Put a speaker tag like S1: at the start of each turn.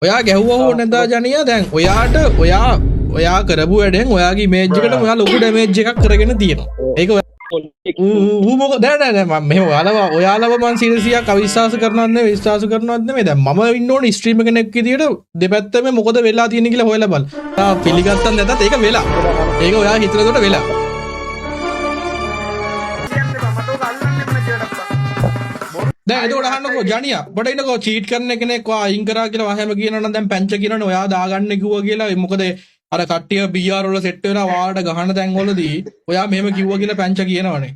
S1: ඔයා ගැහුවා හෝ නැතා ජනියා, දැන් ඔයාට ඔයා ඔයා කරපු වැඩෙන් ඔයාගේ ඉමේජ් එකට ඔයා ලොකු ඩැමේජ් එකක් කරගෙන තියෙනවා. ඒක ඌ මොකද නෑ නෑ නෑ, මම මෙහෙම ඔයාලව ඔයාලව මං 100ක් අවිශ්වාස කරනවත් නෙවෙයි, විශ්වාස කරනවත් නෙවෙයි. දැන් මම ඉන්න ඕනේ ස්ට්‍රීමර් කෙනෙක් විදියට දෙපැත්තම මොකද වෙලා තියෙන්නේ කියලා හොයලා බලන්න. තා පිළිගත්තත් නැතත් ඒක වෙලා. ඒක ඔයා හිතන දොට වෙලා.
S2: කියන්න එපා. මට ඕක අල්ලන්නෙම නැති වැඩක් බං.
S1: දැන් එතකොට අහන්නකෝ ජනියා, ඔබට ඉන්නකෝ චීට් කරන කෙනෙක් ඔයා අයින් කරා කියලා වහම කියනවා නම්, දැන් පැංච කියනවනේ ඔයා දාගන්න කිව්වා කියලා. මොකද අර කට්ටිය BR වල සෙට් වෙලා වාලට ගහන තැන් වලදී ඔයා මෙහෙම කිව්වා කියලා පැංච කියනවනේ.